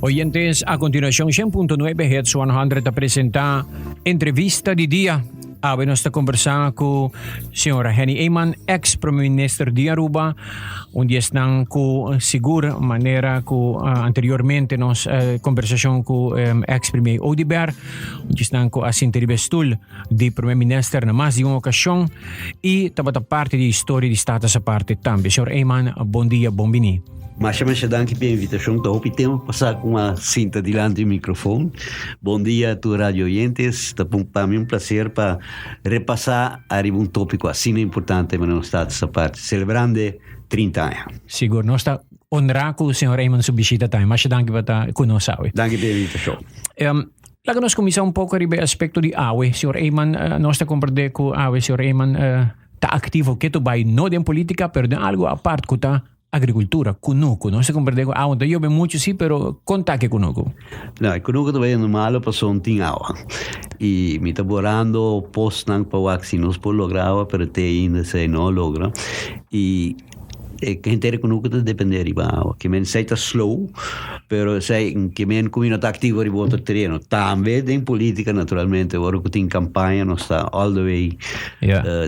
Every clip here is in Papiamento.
Oyentes, a continuacion 100.9 Hits 100 ta presenta Entrevista di Dia. Awe nos ta conversa cu señora Henny Eman, ex Prome Minister di Aruba. Un di esnan cu sigur manera cu uh, anteriormente nos uh, conversacion cu um, ex Premier Oduber. Un di esnan cu a sinta riba stoel di Prome Minister na mas di un ocasion y tabata parte di historia di Status Aparte tambe. Señor Eman, bon dia, bon bini. Masha masha danki pa e invitashon. Ta hopi tempu pasá ku a sinta dilanti mikrofon. Bon dia tur radio oyentes. Ta pa mi un plaser pa repasá ariba un tópiko asina importante manera nos Status Aparte selebrando e 30 aña. Sigur, nos ta honrá ku señor Eman su bishita tambe. Masha danki pa ta ku nos awe. Danki pa e invitashon. Um, laga nos kuminsá un poko riba e aspekto di awe. Señor Eman, uh, nos ta komprendé ku awe señor Eman uh, ta aktivo ketu bai no den polítika, pero den algu apart ku ta Agricultura, cunucu. Nos ta comprende cu awa ta yobe mucho si, pero con ta ke cunucu? No, e cunucu ta bayendo malo pasobra tin awa. Y mi ta borando posnan pa wak si nos por logra awa, pero te ainda esey no a logra. Y e henter e cunucu ta depende riba awa. Ke men esey ta slow, pero esey ke men cu mi no ta activo riba otro tereno. Tambe den politica naturalmente, ora cu tin campaña nos ta all the way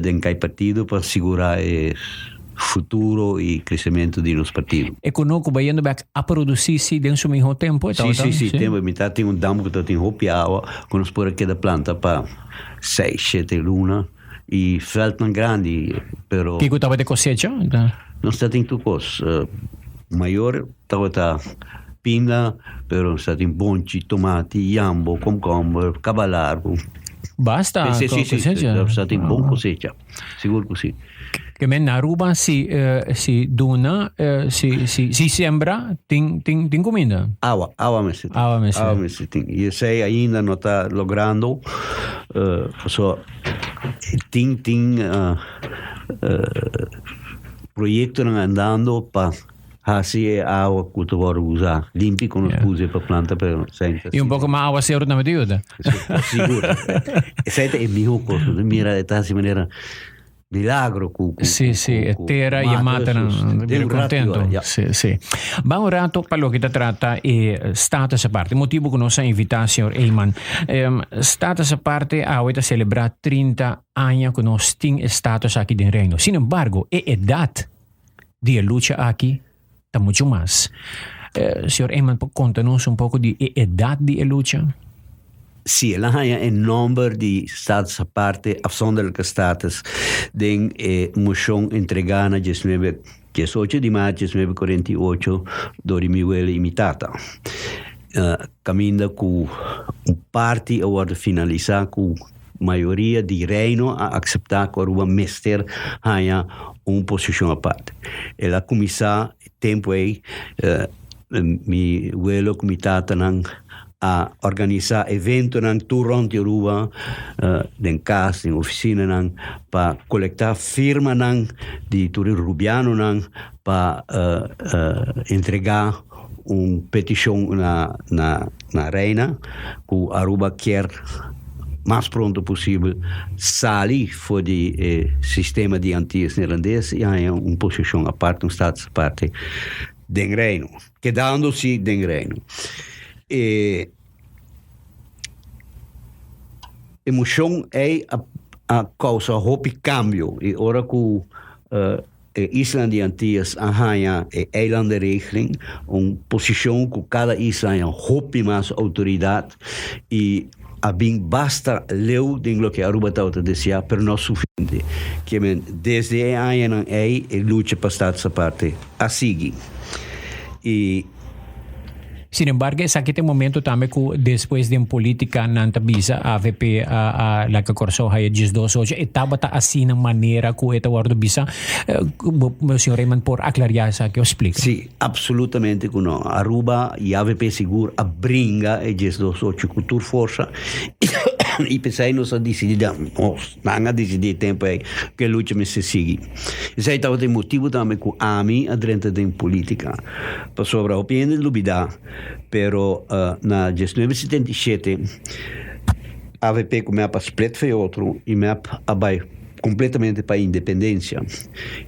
den kai partido pa sigura e futuro y crecemento di nos partido. E cunucu bayendo bek a produci si den su miho tempo e tabata? Si, si, si. Tempo mi ta tin un dam cu ta tin hopi awa cu nos por a keda planta pa seis, shete luna y veldnan grandi, pero. Kico tabata e cosecha? Nos ta tin tur cos. Mayor tabata pinda, pero nos ta tin bonchi, tomati, yambo, komkomber, cabalargo. Basta Si, si, si, cosecha. Nos ta tin bon cosecha. Sigur ku si. Ke men na Aruba si eh, si duna eh, si si si sembra tin tin tin kuminda. Awa, awa mester tin. Awa mester. Awa mester tin. I esei ainda no ta logrando. Uh, so tin tin uh, uh, proyectonan andando pa Hasi e awa ku ta wòrdu usá limpi ku nos puse pa planta pero esei ta. I un poko mas awaseru tambe ta yuda. Sigur. Esei ta e mihó kos. Bo ta mira e ta hasi manera milagro ku ku Sí, sí, e tera i e matanan bira kontento. Sí, sí. Ban un rato pa loke ta trata e Status Aparte. Motibu ku nos a invitá señor Eman. Status Aparte awe ta selebrá 30 aña ku nos tin e status aki den Reino. Sin embargo, e edat di e lucha aki ta mucho mas. Eh, señor Eman, por konta nos un poko di e edat di e lucha? Sí, el a haña e nomber di status aparte, afzonderlijke status, den e moshon entregá na diesnuebe, diesocho di maart diesnuebe kuarenta i ocho dor di mi wele i mi tata. Kaminda ku un parti a wòrdu finalisá ku Mayoria di Reino a akseptá ku Aruba mester haña un posishon apart. El a kuminsá e tempu ei, mi welo ku mi tatanan a organisá eventonan tur rònt di Aruba, den kas, den ofisinanan, pa kolektá firmanan di tur e rubianonan pa entregá un petishon na na Reina ku Aruba kier mas pronto posibel sali for di e sistema di Antillas Neerlandes i haña un posishon aparte, un status aparte den Reino, kedando si den Reino. E emoshon ei a kousa hopi kambio i ora ku E islanan di Antillas a haña e eilandenregeling, un posishon ku kada isla haña hopi mas outoridat i a bin basta leu den loke Aruba tabata deseá, pero no sufisiente. Ke men, desde e añanan ei e lucha pa Status Aparte a sigui. I. Sin embargo, esaki ta e momento tambe ku despues den politica nan ta bisa avp a a laga Kòrsou haya diesdos ocho. E tabata asina manera ku e ta wòrdu bisa? Señor Raymond por aklariá esaki o splika? Sí, absolutamente ku no. Aruba i avp sigur a bringa e diesdos ocho ku tur forsa i p'esei nos a disidí, nos, nan a disidí e tempu ei ku e lucha mester sigui. Esei tabata e motibu tambe ku ami a drenta den politica. Pasobra hopi hende lubidá, pero na diesnuebe setenta i shete avp ku mep a split for e otro i mep a bai. completamente pa independencia.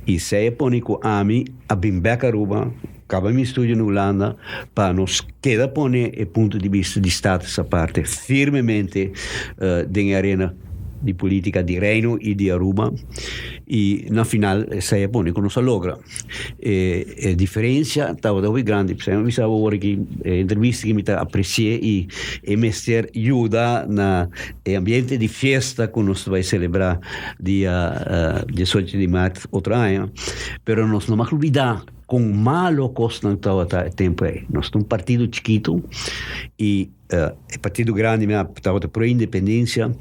Y esey a pone cu ami a bin bek Aruba, caba mi estudio na Hulanda, pa nos keda pone e punto di bista di Status Aparte firmemente den e arena di politica di Reino y di Aruba. Y na final esey a pone cu nos a logra. E e diferencia tabata hopi grandi. P'esei mi bisa awor aki e entrevista ki mi ta aprecia y e mester yuda na e ambiente di fiesta cu nos ta bai celebra dia diesocho di maart otro aña. Pero nos no mag lubida con malo cosnan tabata e tempo ei. Nos ta un partido chikito y. E partido grandi mi a tabata pro independencia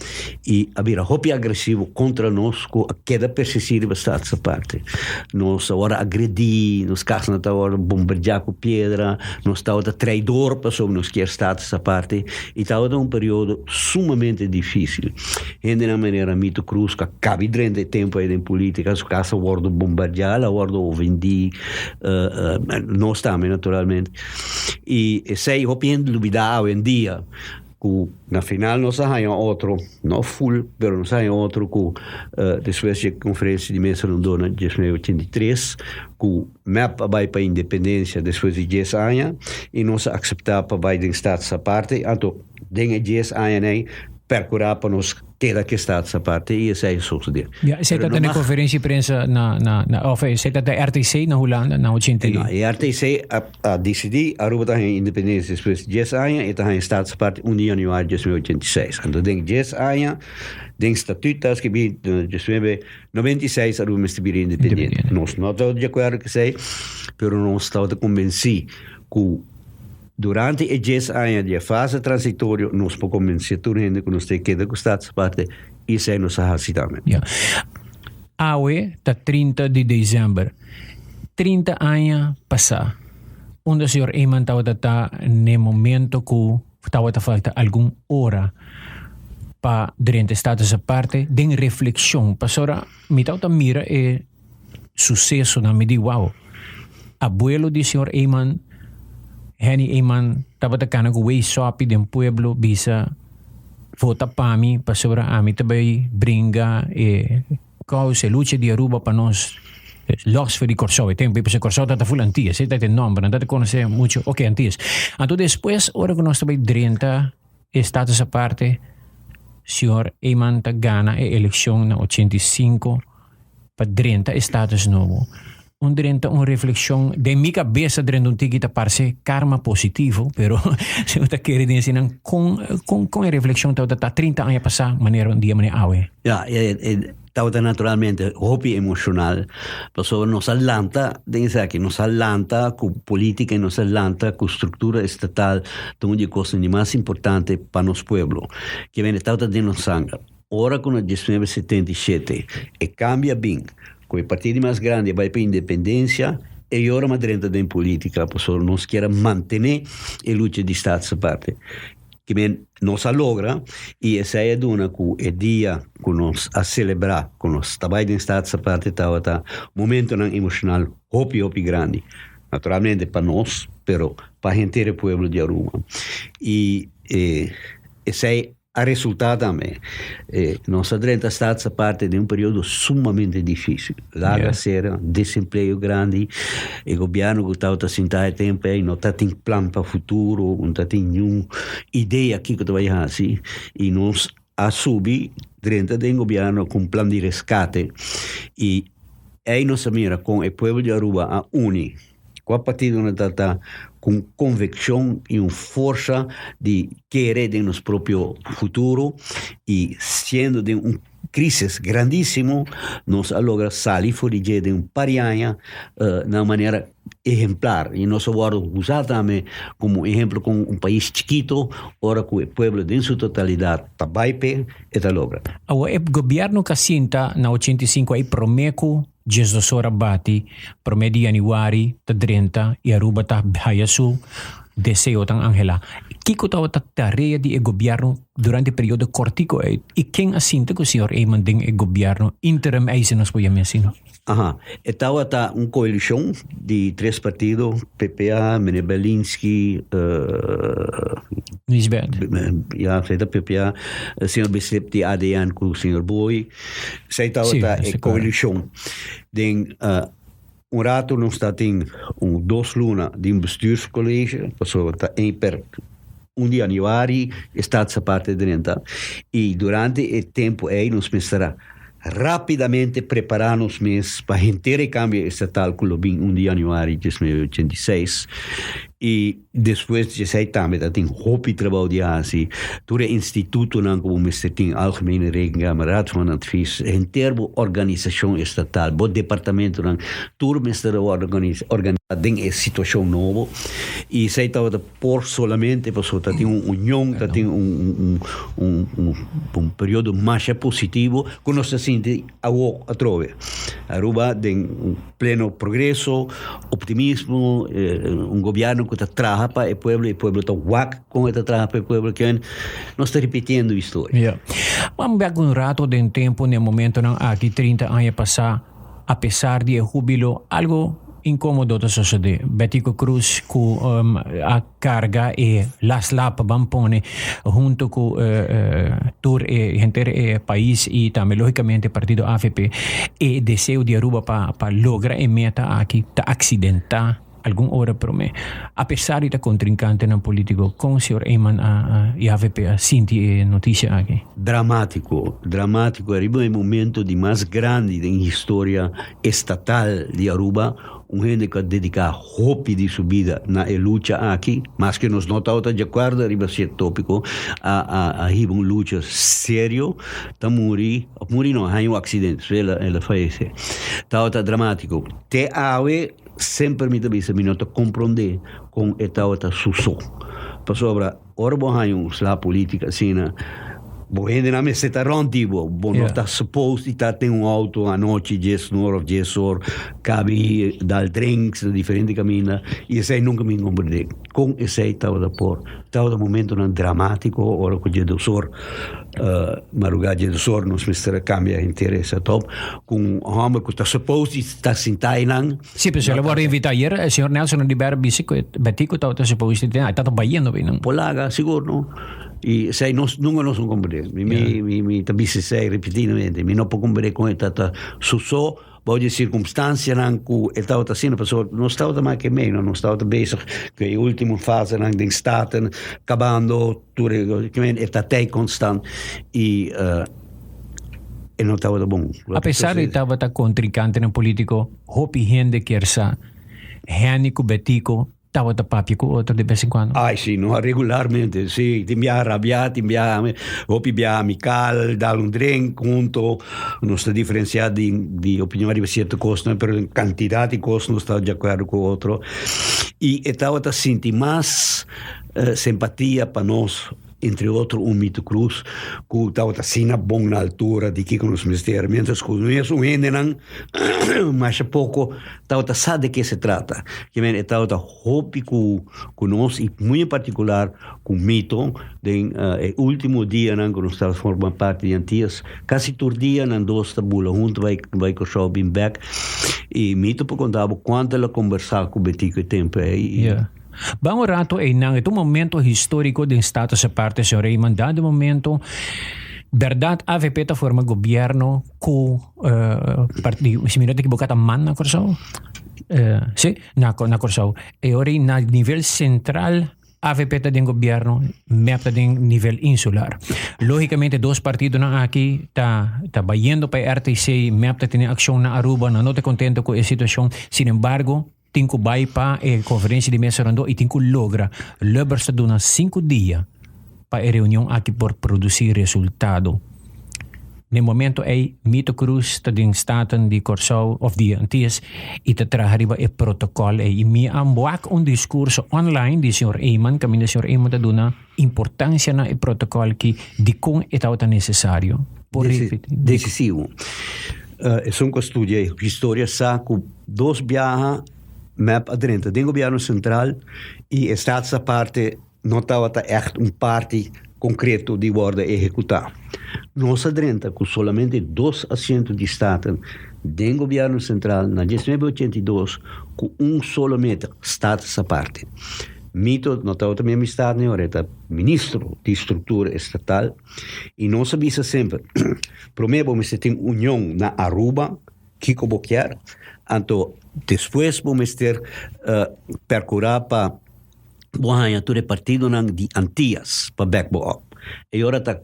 y a bira hopi agresivo contra nos cu a keda persistí riba Status Aparte. Nos a worde agredí, nos casnan ta worde bombardeá cu piedra, nos tabata traidor pasobra nos kier Status Aparte y tabata un periodo sumamente difícil. Hendenan manera Mito Cruz cu a cabi drenta e tempo ey den politica, su cas a worde bombardeá, el a worde ofendí, nos tambe naturalmente. Y esey hopi hende lubida awendia cu na final nos a haya otro, no full, pero nos a haya otro cu despues dje conferencia di mesa rondó na diesnuebe ochenta i tres cu mep a bay pa independencia despues di dies aña y nos a acepta pa bay den Status Aparte, anto den e dies añanan percura pa nos Keda ke status aparte y esei a sosode. Ja, esei Pero ta no na mag. conferencia di prensa na, na, na, of esei ta na RTC na Hulanda na 80 No, e RTC a, a decidi Aruba ta haña independencia despues di dies aña y ta haña status aparte un di januari 1986. Anto den dies aña, den statuut ta skibi na 1996 Aruba mester bira independiente. Independiente. Nos no tabata di acuerdo cu esei, pero nos tabata convenci cu Durante e djes aña di e fase transitorio nos por konbensé tur hende ku nos ta e keda ku Status Aparte i esei nos a hasi tambe. Ya. Awe ta 30 di december. 30 aña pasá, unda señor Eman tabata ta n'e momento ku tabata falta algun ora pa drenta Status Aparte den reflekshon. Pasobra mi tabata mira e susesonan mi di wow, abuelo di señor Eman, Henny Eman tabata kana ku wey sopi den pueblo bisa vota pa mi pasobra ami ta bay bringa e causa e lucha di Aruba pa nos los for di Corsou e tempo pasobra Corsou tabata full Antillas e tabata e nomber nan tabata conoce mucho ok Antillas anto despues ora ku nos ta bay drenta e status aparte señor Eman ta gana e eleccion na 85 pa drenta e status nobo. Un drenta un reflexion, den mi cabeza drenta un tiki ta parce karma positivo, pero si bo ta kere den eseinan, con, con, con e reflexion tabata ta 30 aña pasá manera un dia manera awe? Ja, e, e tabata naturalmente hopi emocional, pasobra nos a lanta den esaki, nos a lanta cu politica y nos a lanta cu structura estatal ta un di e cosnan di mas importante pa nos pueblo, ke tabata den nos sanger. Ora ku na diesnuebe setenta i shete e kambia bin ku e partido mas grandi a bai pa independensia, e yora mas drenta den politika pasobra nos kier a mantené e lucha di Status Aparte. Ke men nos a logra i esei a duna ku e dia ku nos a selebrá ku nos ta bai den Status Aparte tabata momentonan emoshonal hopi hopi grandi. Naturalmente pa nos, pero pa henter e pueblo di Aruba. I esei A resultá tambe, nos a drenta Status Aparte den un periodo sumamente difícil. Larga sera, desempleo grandi, e gobierno ku tabata sintá e tempu ei no ta tin plan pa futuro, no ta tin niun idea kiko ta bai hasi, i nos a subi drenta den gobierno ku un plan di reskate, i ei nos a mira kon e pueblo di Aruba a uni. Kua partidonan ta ta ku un konvikshon i un forsa di kere den nos propio futuro i siendo den un krisis grandisimo nos a logra sali for di dje den un par di aña na un manera ehemplar i nos a wòrdu usa tambe komo ehemplo kon un pais chikito ora ku e pueblo den su totalidat ta bai p'e e ta logra. Awor e gobièrnu ka sinta na 85 ei promé ku Diesdos ora bati, promé di yanüari ta drenta i Aruba ta haya su deseo tan anhelá. Kiko tabata tarea di e gobièrnu durante e periodo kòrtiku ei i ken a sinta ku señor Eman den e gobièrnu interim ei si nos por yam'é asina? Aha, e tabata un koalishon di tres partido, PPA, meneer Belinsky, Nisbet. Ja, esei ta papia señor Bislip di ADN ku señor Booi. Esei tabata e koalishon. Den un rato nos ta tin un dos luna di un bestuurscollege, pasobra ta een per un di januari e Stadsaparte drenta. I durante e tempu ei nos mester a Rápidamente prepará nos mes pa henter e kambio estatal ku lo bin un di yanüari 1986 i despues di esei tambe ta tin hopi trabou di hasi. Tur e institutonan ku bo mester tin, Algemene Rekenkamer, Raad van Advies, henter bo organisashon estatal, bo departamentonan, tur mester a wòrdu organisá den e situashon nobo i esei tabata Por solamente pasobra ta tin un union, ta tin un un un un periodo masha positivo ku nos ta sinti awo atrobe. Aruba den un pleno progreso, optimismo, un gobierno ku ta traha pa e pueblo, e pueblo ta wak kon e ta traha pa e pueblo, kian nos ta ripitiendo historia. Ya. Ban bek un rato den tempo n'e momentonan aki 30 aña pasá. Apesar di e hubilo, algo inkomodo ta sosodé. Betico Croes ku a karga e las lap ban pone hunto ku tur e henter e pais i tambe logicamente partido avp e deseo di Aruba pa logra e meta aki ta aksidentá. Algun ora promé. Apesar di ta kontrinkantenan polítiko, kon señor Eman a i avp a sinti e notisia aki? Dramátiko, dramátiko. Ariba e momento di mas grandi den historia estatal di Aruba, un hende ku a dediká hopi di su bida na e lucha aki, maske nos no tabata di akuerdo riba sierto tópiko, a a a hiba un lucha serio, ta muri, òf muri no, a haña un aksidente, so el a el a fayesé. Tabata dramátiko. Te awe. Semper mi ta bisa mi no ta komprondé kon e tabata su so. Pasobra ora bo haña un sla polítika asina, bo hendenan mester ta rònt di bo. Bo no ta supposed di ta den un outo anochi dies nor òf dies or, kabi dal drinks na diferente kaminda i esei nunka mi komprendé kon esei tabata por. Tabata momentonan dramátiko ora ku dje dos or. Madrugá dje dos or nos mester a kambia henter e setup ku un hòmber ku ta supposed di ta sintá einan. Sí, pero se lo wòrdu invitá ayer, e señor Nelson Oliveira bisa ku Betico tabata supposed di ta, e tabata bayendo bay nan. Por laga, sigur no. I esei nos nunka nos no komprendé. Mi mi mi mi ta bisa esei repetidamente. Mi no por komprendé kon e ta su so. Bou di e sirkumstansianan ku e tabata haciendo, pasobra nos tabata mas ke menos, nos tabata bezig ku e ultimo fasenan den Staten, kabando tur e, e ta tei konstant i e no tabata bon. Apesar di tabata kontrinkantenan politiko, hopi hende kier sa Henny ku Betico Tabata papia ku otro de bes en kuando? Ai, si, no, regularmente, si. Tin biaha rabiá, tin biaha, hopi biaha amical, dal un drink hunto. Nos ta diferenciá di, di opinion riba cierto cosnan, pero den cantidad di cos nos ta di acuerdo cu otro. I e tabata sinti mas simpatia pa nos. Entre otro un Mito Cruz cu tabata asina bon na altura di kico nos mester, mientras cu mes un hendenan masha poco tabata sa de ke se trata. Ke men e tabata hopi cu cu nos y muy en particular cu Mito den e ultimo dianan cu nos tabata forma parti di Antillas, casi tur dia nan dos ta bula hunto bay bay Corsou bin bek y Mito por conta bo cuanto el a conversa cu Betico e tempo ey. Ban un rato einan, e ta un momento historico den Status Aparte, señor Eman. Dado momento, berdad avp ta forma gobierno cu partido, si mi no ta equivoca ta man na Corsou? Si, na na Corsou. E ora ei na nivel central avp ta den gobierno, mep ta den nivel insular. Logicamente dos partidonan aki ta ta bayendo pa e RTC, mep ta tene accion na Aruba, nan no ta contento cu e situacion. Sin embargo, Tin ku bai pa e konferensia di mesa rondó i tin ku logra. Lubbers ta duna sinku dia pa e reunion aki por produsí resultado. Na e momento ei Mito Cruz ta den Staten di Kòrsou òf di Antilles i ta traha riba e protokòl ei. I mi a wak un diskurso online di señor Eman kaminda señor Eman ta duna importansia na e protokòl ki dikon e tabata nesesario. Por repetí. Desisivo. Esun ku a studia historia sa ku Dos biaha mep a drenta den gobierno central y e Staats Aparte no tabata echt un parti concreto di worde ehecuta. Nos a drenta cu solamente dos asiento di Staten den gobierno central na 1982 cu un solo meta, Staats Aparte. Mito no tabata mi amistad ni ora e ta ministro di structura estatal y nos a bisa semper prome bo mester tin union na Aruba kico bo kier anto despues bo mester percura pa bo haña tur e partidonan di Antillas pa back bo up. E ora ta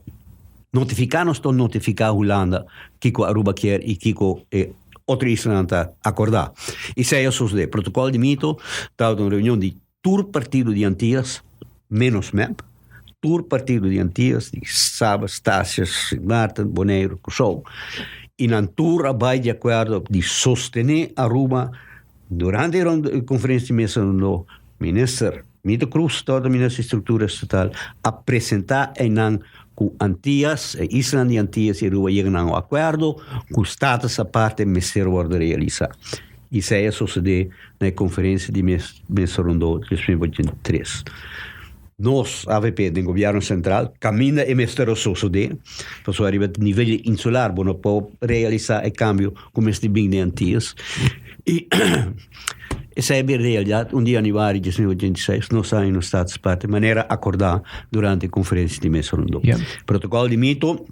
notifica nos ta notifica Hulanda kico Aruba kier y kico e otro islanan ta acorda. Esey a sosode. Protocol di Mito tabata un reunion di tur partido di Antillas menos mep. Tur partido di Antillas, di Saba, Statius, Sint Maarten, Boneiru, Kòrsou. Y nan tur a bay di acuerdo di sostene Aruba durante e conferencia di mesa rondó. Minister Mito Croes, tabata minister di Structura Estatal, a presenta einan cu Antillas, e islanan di Antillas y Aruba yega na un acuerdo cu status aparte mester wordo realisa. Esey a sosode na e conferencia di mesa rondó 2023. Nos, avp, den Gobierno Central, caminda e mester a sosode, pasobra riba nivel insular bo no por realisa e cambio cu mester bin den Antillas. Y esey a bira realidad un di januari 1986, nos a haña nos status aparte manera acorda durante e conferencia di mesa rondó. Protocol di Mito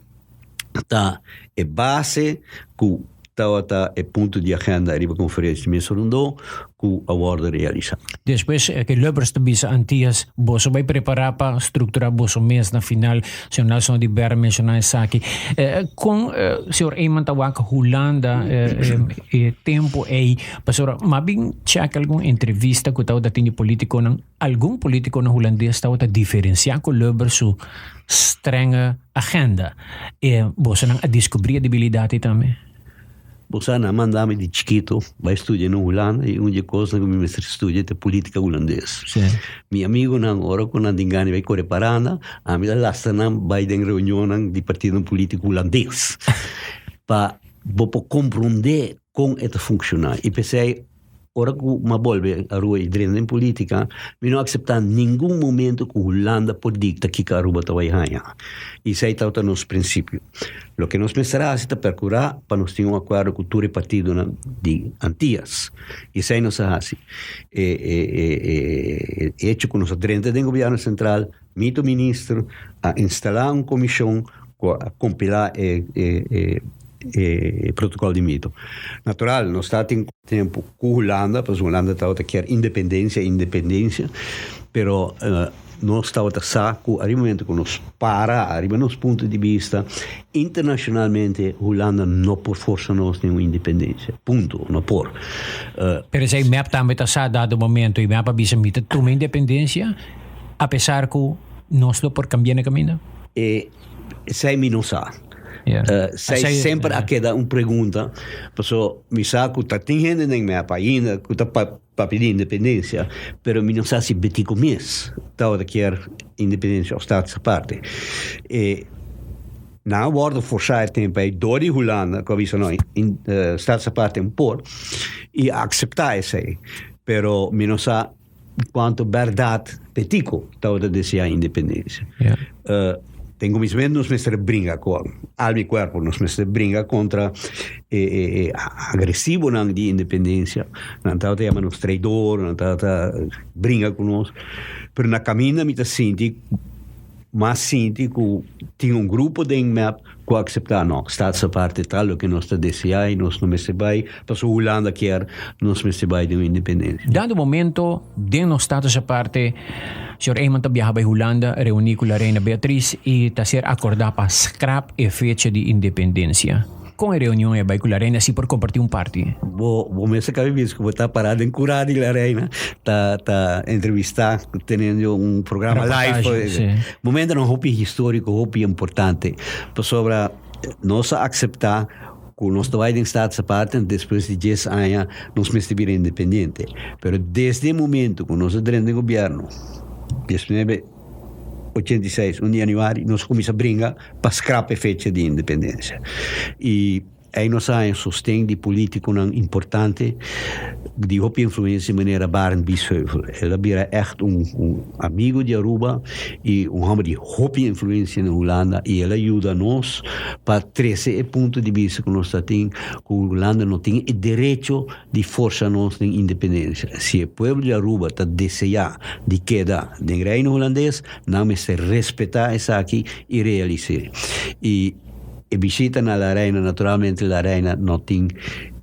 ta e base cu tabata e punto di agenda riba conferencia di mesa rondó cu a wordo realisa. Despues ke Lubbers ta bisa Antias, boso bai prepara pa structura boso mes na final. Señor Nelson Oduber a menciona esaki. Con señor Eman ta wak Hulanda e tempo ey? Pasobra m'a bin check algun entrevista cu tabata tin di politiconan. Algun politiconan Hulandes tabata diferencia cu Lubbers su strenge agenda. E bosonan a descubri e debilidad ey tambe? Bo sa, nan manda mi di chikito bai studia na Hulanda i un di e kosnan ku mi mester studia ta politika hulandes. Mi amigunan ora ku nan tin gana di bai kore paranda, ami ta lastra nan bai den reunionnan di partidonan politiko hulandes pa bo por komprondé kon e ta funshoná. I p'esei Ora ku m'a bolbe Aruba i drenta den politika, mi no akseptá ningun momento ku Hulanda por dikta kiko Aruba ta bai haña. I esei tabata nos prinsipio. Loke nos mester hasi ta perkurá pa nos tin un akuerdo ku tur e partidonan di Antias. I esei nos a hasi. E e hecho ku nos a drenta den gobièrnu sentral, mi ta minister, a instalá un komishon ku a kompilá e e e protokòl di mito. Natural, nos ta tin tempu ku Hulanda, pasobra Hulanda tabata kier independensia, independensia, pero nos tabata sa ku ariba momento ku nos para ariba nos punto di bista, internashonalmente Hulanda no por forsa nos den un independensia, punto, no por. Pero esei mep tambe ta sa dado momento i mep a bisa mi ta tuma independensia apesar ku nos lo por kambia na kaminda? E Esei mi no sa. Esei semper a keda un pregunta, paso mi sa ku ta tin hende den mep ainda ku ta papia di independensia, pero mi no sa si Betico mes tabata kier independensia of status aparte. E nan a wòrdu forsá e tempu ei dor di Hulanda ku a bisa no, status aparte no por, i a akseptá esei, pero mi no sa. Cuanto berdad Betico tabata desea independencia. Den cuminsamiento nos mester bringa cu alma y cuerpo, nos mester bringa contra e e e agresivonan di independencia. Nan tabata yama nos traidor, nan tabata bringa cu nos. Pero na caminda mi ta sinti, mas sinti cu tin un grupo den mep Ku akseptá no. Status aparte ta loke nos ta deseá i nos no mester bai pasobra Hulanda kier nos mester bai den un independensia. Dado momento den nos status aparte, señor Eman ta biaha bai Hulanda reuní ku la Reina Beatriz i ta ser akordá pa skrap e fecha di independensia. Kon e reunion ei a bai ku la Reina si por kompartí un parti? Bo bo mester kabe bisa ku bo ta pará den kurá di la Reina ta ta entrevistá teniendo un programa live. Reportahe, sí. Momentonan hopi historico, hopi importante, pasobra nos a acepta cu nos ta bay den Status Aparte, despues di dies aña nos mester bira independiente. Pero desde e momento cu nos a drenta den gobierno, diesnuebe ochenta i seis, un di januari, nos a cuminsa bringa pa scrap e fecha di independencia. Y. Ei nos a haña sosten di polítikonan importante di hopi influensia manera Barend Biesheuvel. El a bira ègt un un amigu di Aruba i un hòmber di hopi influensia na Hulanda i el a yuda nos pa trese e punto di bista ku nos ta tin ku Hulanda no tin e derecho di forsa nos den independensia. Si e pueblo di Aruba ta deseá di keda den Reino Hulandes, nan mester respetá esaki i realis'é. I e bishita na La Reina, naturalmente La Reina no tin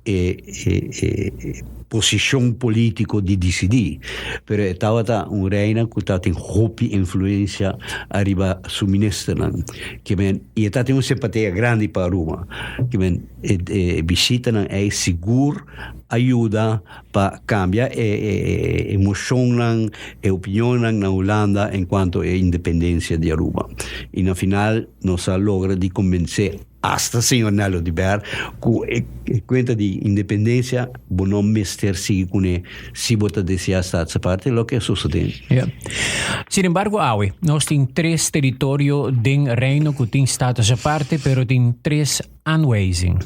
e e posishon polítiko di disidí, pero e tabata un reina ku tabatin hopi influensia ariba su ministernan, ke men i e tabatin un simpatia grandi pa Aruba, ke men e e bishitanan ei sigur a yuda pa kambia e e emoshonnan, e opinionnan na Hulanda enkuanto e independensia di Aruba. I na final nos a logra di konbensé hasta señor Nel Oduber ku e kuenta di independensia bo no mester sigui kuné si bo ta deseá Status Aparte, loke a sosodé. Ja. Sin embargo awe nos tin tres teritorio den Reino ku tin Status Aparte pero tin tres aanwijzing.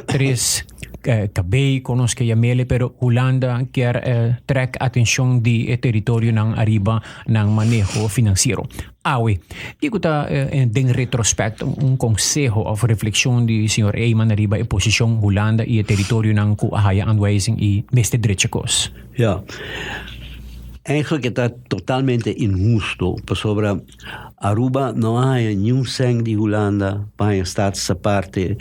Tres kabei kon nos ke yam'ele pero Hulanda kier trek atencion di e teritorionan ariba nan maneho financiero. Awe, kiko ta den retrospect un conseho of reflexion di señor Eman ariba e posicion Hulanda y e teritorionan ku a haya aanwijzing y mester drecha kos? Ja, eigenlijk e ta totalmente inhusto pasobra Aruba no a haña niun sèn di Hulanda pa haña status aparte.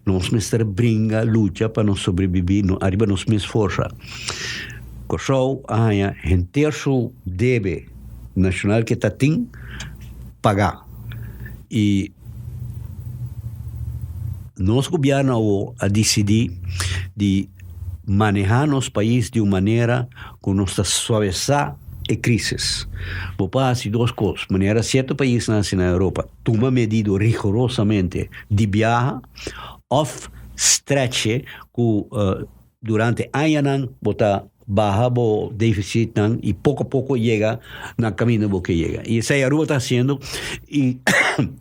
Nos mester bringa, lucha pa nos sobrebibí no ariba nos mes forsa. Kòrsou a haña henter su debe nashonal ke ta tin pagá. I nos gobièrnu awo a disidí di manehá nos pais di un manera ku nos ta suavisá e krísis. Bo por hasi dos kos, manera sierto paisnan hasi na Europa, tuma medido rigorosamente di biaha òf stretch'e ku durante añanan bo ta baha bo defisitnan i poko a poko yega na kaminda bo ke yega. I esei Aruba ta hasiendo i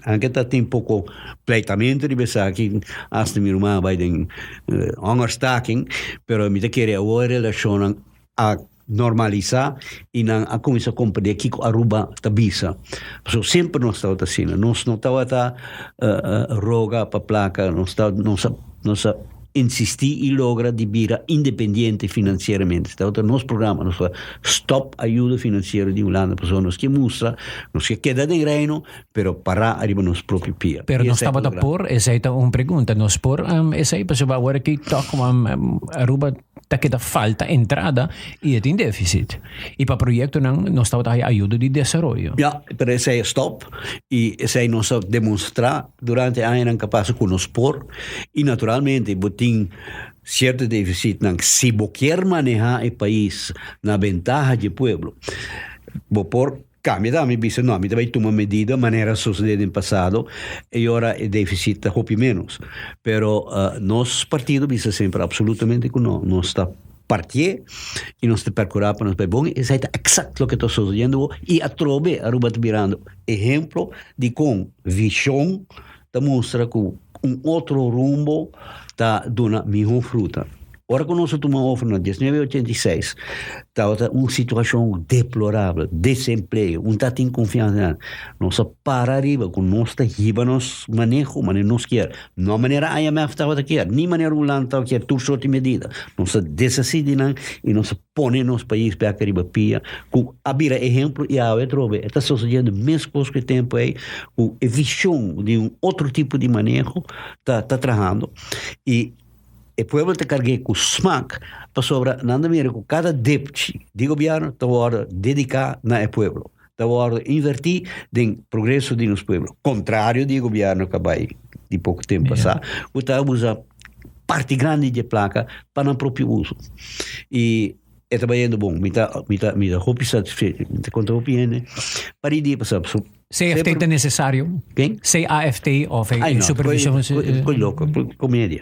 anke ta tin poko pleitamentu riba esaki, asta mi ruman a bai den hongerstaking, pero mi ta kere awor e relashonnan a normalisá i nan a kuminsá komprendé kiko Aruba ta bisa. Pasobra semper nos tabata asina, nos no tabata roga pa plaka, nos ta nos a nos a insistí i logra di bira independiente finansieramente. Tabata nos programa, nos a stòp ayuda finansiero di Hulanda pasobra nos ke mustra, nos ke keda den Reino, pero pará ariba nos propio pia. Pero nos tabata por, esei ta un pregunta, nos por esei pasobra awor aki tòg Aruba ta keda falta entrada i e tin deficit. I pa proyectonan nos tabata haya ayudo di desaroyo. Ja, pero esei a stop i esei nos a demonstra durante e añanan ku a pasa ku nos por i naturalmente bo tin sierto deficitnan si bo kier maneha e pais na bentaha dje pueblo bo por Cambia ta, mi bisa no, mi ta bay tuma medida manera a sucede den pasado y ora e deficit ta hopi menos. Pero nos partido bisa semper absolutamente cu no, nos ta partié y nos ta percura pa nos bay bon y esey ta exact loke ta sucediendo awo y atrobe Aruba ta birando ehemplo di con vision ta mustra cu un otro rumbo ta duna miho fruta. Ora cu nos a tuma over na diesnuebe ochenta i seis, tabata un situacion deplorabel, desempleo, un ta tin confiansa na. Nos a para ariba cu nos ta hiba nos maneho manera nos kier, no manera IMF tabata kier, ni manera Hulanda tabata kier, tur sorti medida. Nos a deshaci di nan y nos a pone nos pais bek ariba pia cu a bira ehemplo y awe atrobe e ta sucediendo mescos cu e tempo ey cu e vision di un otro tipo di maneho ta ta trahando y e pueblo ta cargu'e cu smak pasobra nan ta mira cu cada depchi di gobierno ta wordo dedica na e pueblo ta wordo inverti den progreso di nos pueblo contrario di e gobierno cu a bay di poco tempo pasa cu ta usa parti grandi di e placa pa nan propio uso y e ta bayendo bon mi ta mi ta mi ta hopi satisfecho mi ta conta hopi hende pa di dia pasa. CFT ta necesario? Ken? CAFT of Ay, no, supervision? Coi loco, comedia.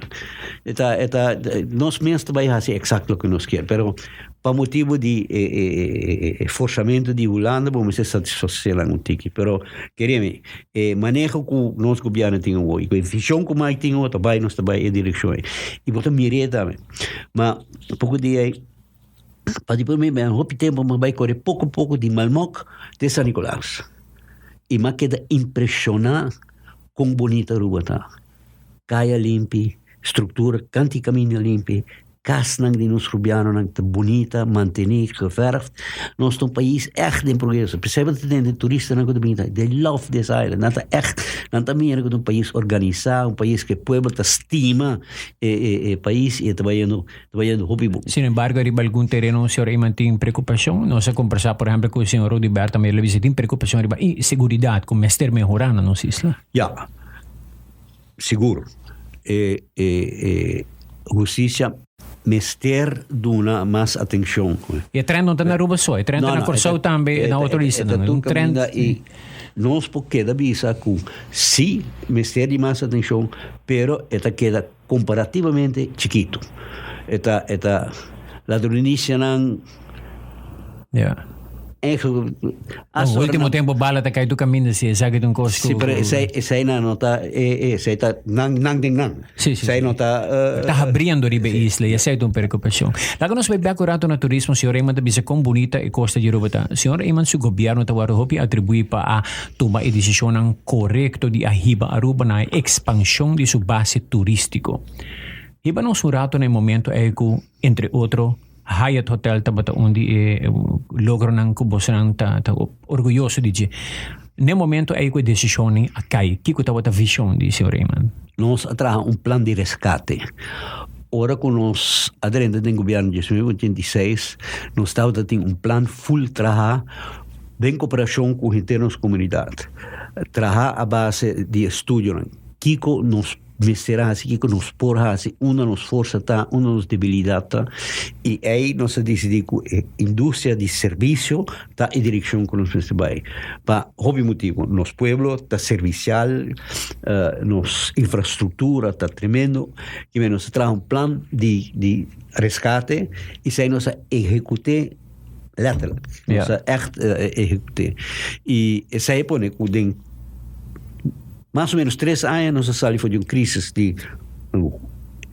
Eta, eta, nos mes ta bay haci exacto loke nos kier, pero pa motibo di e, e, e, e forzamento di Hulanda, bo mester satisface nan un tiki. Pero, keremi, e maneho cu nos gobierno tin awor, y cu e vision cu Mike tin awor, ta bay, nos ta bay e direccion ey. Y bo ta mir'é tambe. Ma, poco dia ey, Pa di prome bia hopi tempo mi a bai kore poko poko di Malmok te San Nicolas i mi a keda impresiona kon bonito Aruba ta. Kaya limpi, struktura kanti kaminda limpi, kasnan di nos rubianonan ta bunita, manteni, geverfd. Nos ta un pais ègt den progreso. P'esei bo ta tende turistanan ku ta bini ta, they love this island. Nan ta ègt, nan ta mira ku ta un pais organisá, un pais ku e pueblo ta stima e pais i e ta bayendo Ta bayendo hopi bon. Sin embargo, riba algun tereno señor Eman tin preocupacion. Nos a conversa, por ehempel, cu señor Rudy Bertha, mi el a bisa tin preocupacion riba inseguridad cu mester mehora na nos isla. Ya, sigur. E, e, e husticia mester duna mas atencion. E trend no ta na Aruba so, e trend ta na Corsou tambe, na otro islanan. E ta tur caminda y nos por keda bisa cu si mester di mas atencion, pero e ta keda Comparativamente chikitu. E ta e ta ladronicianan. Ja. Eigenlijk No, ultimo tempo bala ta kai tu caminda si esaki ta un cos Si, pero esei esei nan no ta e e esei ta nan nan den nan. Si, si, Esei si. no ta Ta habriendo riba e isla y esei ta un preocupacion. Laga nos bai bek un rato na turismo. Señor Eman ta bisa con bunita e costa di Aruba ta. Señor Eman su gobierno ta worde hopi atribui pa a Tuma e desishonnan korekto di a hiba Aruba na e ekspanshon di su base turístiko. Hiba nos un rato na e momento ei ku, entre otro, Hyatt Hotel tabata un di e logronan ku bosonan ta ta orguyoso di dje. Na e momento ei ku e desishonnan a kai, kiko tabata vishon di señor Eman? Nos a traha un plan di reskate. Ora ku nos a drenta den gobièrnu 1986, nos tabata tin un plan ful traha Den koperashon ku henter nos komunidat, traha a base di estudionan kiko nos mester hasi, kiko nos por hasi, unda nos forsa ta, unda nos debilidat ta, i ei nos a disidí ku e industria di servisio ta e direkshon ku nos mester bai. Pa hopi motibu, nos pueblo ta servisial, nos infrastruktura ta tremendo, kimen nos a traha un plan di di reskate i esei nos a ehekut'é. Letterlijk. Ja. Nos a echt ehecut'é. I esei a pone ku den mas o menos tres aña nos a sali for di un crisis di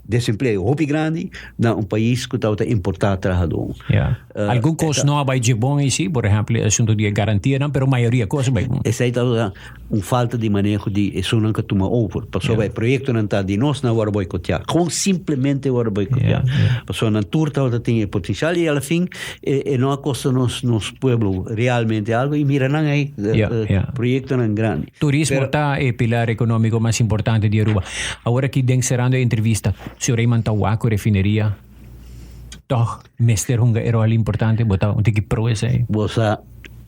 desempleo hopi grandi na un pais ku tabata importá trahadó. Ja. Algun kos no a bai dje bon ei si, por ehempel e asunto di e garantianan, pero mayoria kos a bai bon. Esei tabata un falta di maneho di esunnan ku a tuma over, pasobra e proyektonan ta di nos, nan wòrdu boikoteá. Gewoon simplemente wòrdu boikoteá. Pasobra nan tur tabata tin e potensial i alafin e no a kosta nos nos pueblo realmente algo i mira nan ei, proyektonan grandi. Turismo ta e pilar ekonómiko mas importante di Aruba. Awor aki den serando e entrevista, señor Eman ta wak ku refineria tòg mester hunga e ròl importante? Bo ta un tiki pro esei? Bo sa,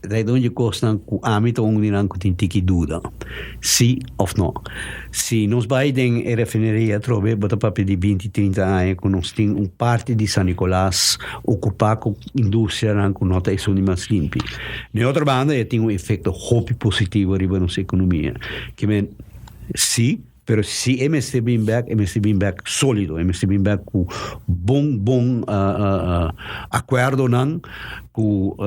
ta e don dje kosnan ku ami ta un di nan ku tin tiki duda, si òf no. Si nos bai den e refineria atrobe, bo ta papia di binti, trinta aña ku nos tin un parti di San Nicolas okupá ku industrianan ku no ta esun di mas limpi. Di otro banda e tin un efekto hopi positivo riba nos ekonomia. Ke men, si. Pero si e mester bin bek, e mester bin bek solido, e mester bin bek ku bon bon akuerdonan ku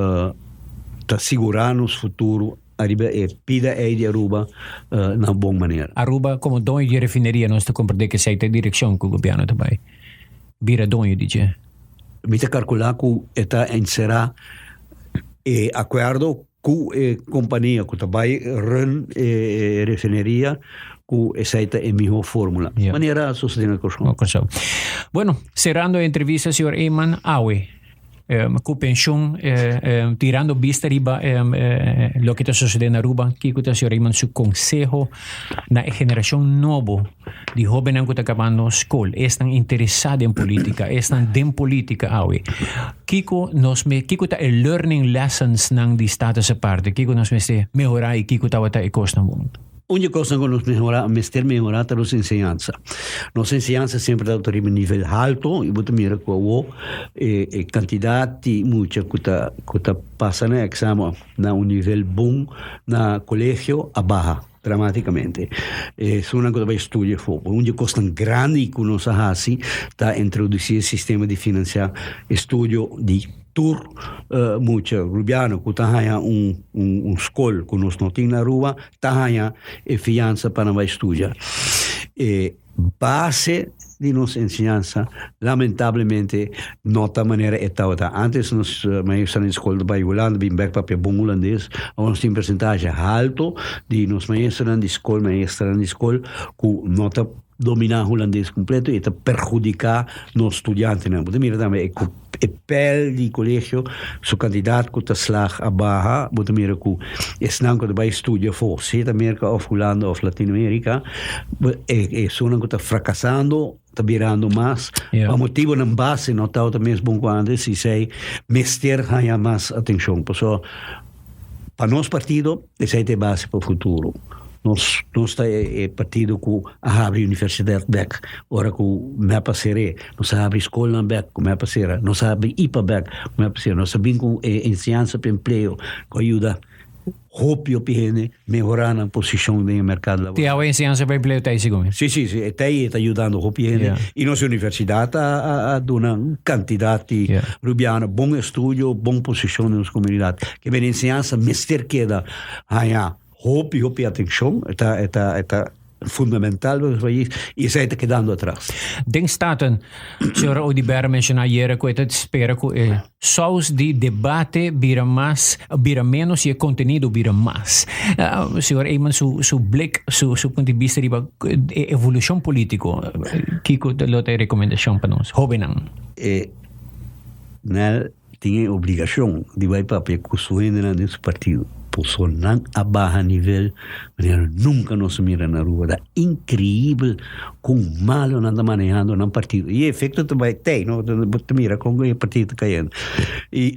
ta sigurá nos futuro ariba e pida ei di Aruba na bon manera. Aruba komo doño di e refineria nos ta komprendé ku esei ta e direkshon ku gobièrnu ta bai bira doño di dje. Mi ta kalkulá ku e ta enserá e akuerdo Ku e kompania ku ta bai run e refineria ku esei ta e mihó fórmula. Ja. Manera a sosodé na Kòrsou. Na Kòrsou. Bueno, serando e entrevista, señor Eman, awe ku penshun tirando bista riba loke ta sosodé na Aruba, kiko ta señor Eman su konseho na e generashon nobo di hóbennan ku ta kabando skol, esnan interesá den polítika, esnan den polítika awe? Kiko nos me, kiko ta e learning lessons nan di Status Aparte? Kiko nos mester mehorá i kiko tabata e kosnan bon? Un di e kosnan ku nos mehorá, mester mehorá ta nos enseñansa. Nos enseñansa semper ta riba nivel halto i bo ta mira ku awo e e kantidat di mucha ku ta ku ta pasa nan eksamen na un nivel bon na kolegio a baha dramatikamente. Esunnan ku ta bai studia afó. Un di e kosnan grandi ku nos a hasi ta introdusí e sistema di finansiá estudio di Tur mucha Rubiano ku ta haña un un skol ku nos no tin na Aruba ta haña e fiansa pa nan bai studia. E base di nos enseñansa lamentablemente no ta manera e tabata. Antes nos maestronan di skol ta bai Hulanda bin bek papia bon hulandes. Awor nos tin persentahe halto di nos maestronan di skol, maestranan di skol ku no ta dominá hulandes kompleto i e ta perhudiká nos studiantenan. Bo ta mira tambe e e pèl di kolegio su kantidat ku ta slag a baha. Bo ta mira ku esnan ku ta bai studia afó, sea ta Merka òf Hulanda òf Latinoamerika, e esunnan ku ta frakasando ta birando mas pa motibunan base no tabata mes bon ku antes i esei mester haña mas atenshon. Pasobra pa nos partido esei ta e base pa futuro. Nos nos ta e partido ku a habri universidat bek ora ku mep a ser'é. Nos a habri skolnan bek ku mep a sera. Nos a habri ipa bek ku mep a sera. Nos a bin ku e enseñansa pa empleo ku a yuda hopi hopi hende mehorá nan posishon den e merkado laboral. Te awe enseñansa pa empleo ta ei segun mi. Sí, sí, sí. E ta ei, e ta yudando hopi hende. I nos universidat a a duna un kantidat di rubiano bon estudio, bon posishon den nos komunidat. Ke men enseñansa mester keda haña Hopi hopi atencion, e ta e ta e ta fundamental pa nos pais y esey ta kedando atras. Den Staten, señora Oduber a menciona ayera cu e ta spera cu e saus di debate bira mas, bira menos y e contenido bira mas. Señor Eman su su blik, su su punto di bista riba e evolucion politico, kico lo ta e recomendacion pa nos hobennan? E Nel Tin e obligacion di bai papia cu su hendenan den su partido. Pasobra nan a baha nivel manera nunca nos a mira na Aruba. Ta increibel con malo nan ta manehando nan partido. Y e efecto ta bai tey, no? Bo ta mira con e partido ta cayendo. Y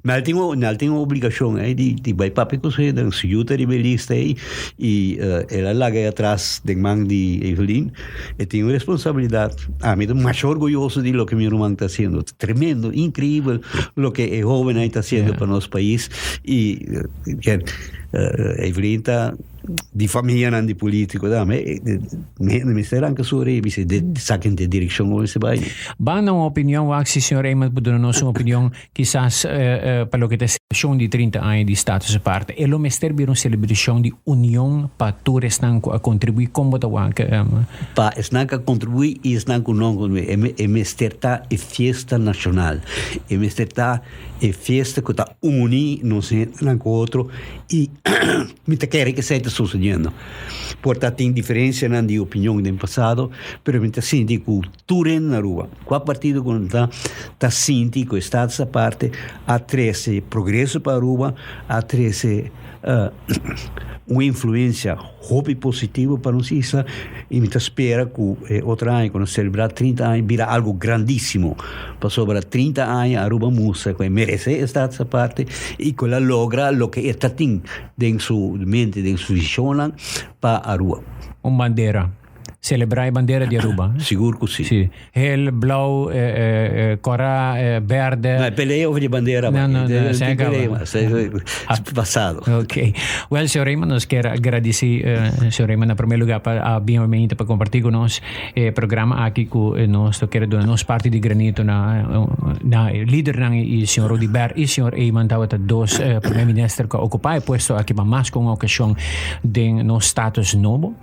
nan tin nan tin obligacion ey di di bai papia cu su hendenan. Su yu ta riba e lista ey y el a laga ey atras den man di Evelyn. E tin un responsabilidad. Ami ta masha orguyoso di loke mi ruman ta haciendo. Tremendo, increibel loke e hoben ai ta haciendo pa nos pais. Y Evelyn ta di famianan di politico tambe. Mi mester ranca su orea y bisa saki den direccion cu mester bay. Ban na un opinion wak si señor Eman por duna nos un opinion kisas pa loke ta e celebracion di 30 aña di Status Aparte. E lo mester bira un celebracion di union pa tur esnan cu a contribui? Con bo ta wak? Pa esnan cu a contribui y esnan cu no a contribui. E mester ta e fiesta nacional. E mester ta e fiesta cu ta uni nos hendenan cu otro y mi ta kere cu esey ta sucediendo. Por ta tin diferencianan di opinion den pasado, pero mi ta sinti cu Tur hende na Aruba, kua partido ku nan ta, ta sinti ku e Status Aparte a trese progreso pa Aruba, a trese un influensia hopi positivo pa nos isla i mi ta spera ku e otro aña ku nos selebrá 30 aña bira algu grandísimo, pasobra 30 aña Aruba mustra ku e meresé e Status Aparte i ku el a logra loke e ta tin den su mente, den su visionnan pa Aruba. Un bandera. Celebra e bandera di Aruba. Sigur cu si. Si. Geel, blauw, cora, berde. No, e pelea over di bandera. No, no, no, esey a caba. Esey pasado. Ok. Well, señor Raymond, nos kier agradeci señor Raymond na primer lugar pa a bin obviamente pa comparti cu nos e programa aki cu nos ta kier duna nos parti di granito na na e lidernan y señor Rudibert y señor Eman tabata dos primer minister cu a ocupa e puesto aki pa mas cu un ocasion den nos status nobo.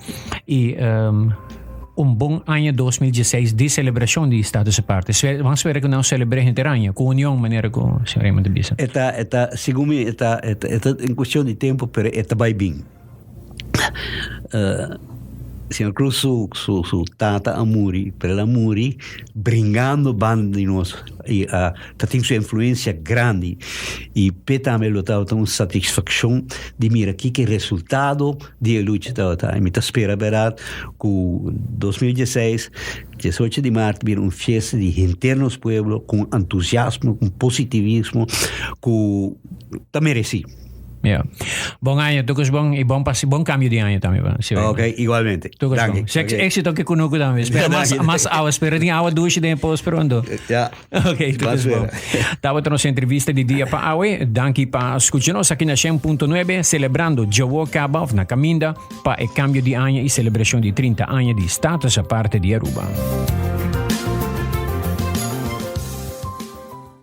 Y un bon aña 2016 di celebracion di Status Aparte. Van spera cu nan celebre henter aña, cu union manera cu señor Raymond ta bisa. E ta, e ta, segun mi, e ta, e ta, e ta en cuestion di tempo, pero e ta bay bin. Señor Cruz su, su, su tata a muri, pero el a muri bringando banda di nos y a ta tin su influencia grandi y p'e tambe lo tabata un satisfaccion di mira kiko e resultado di e lucha tabata. Y mi ta spera berdad cu 2016, 18 di maart bira un fiesta di henter nos pueblo cu un entusiasmo, cu un positivismo cu ta mereci. Ja. Bon aña, tur cos bon y bon pasi, bon cambio di aña tambe. Ba. Sí, Ok, igualmente. Tur cos Danki. bon. Sex, Ok. Éxito cu cunucu tambe. Spera mas, Danki. mas awa, spera tin awa dushi den pos pronto. Ja. Ok, tur cos bon. Tabata nos entrevista di dia pa awe. Danki pa scucha nos aki na 100.9, celebrando djawo caba of na caminda pa e cambio di aña y celebracion di 30 aña di status aparte di Aruba.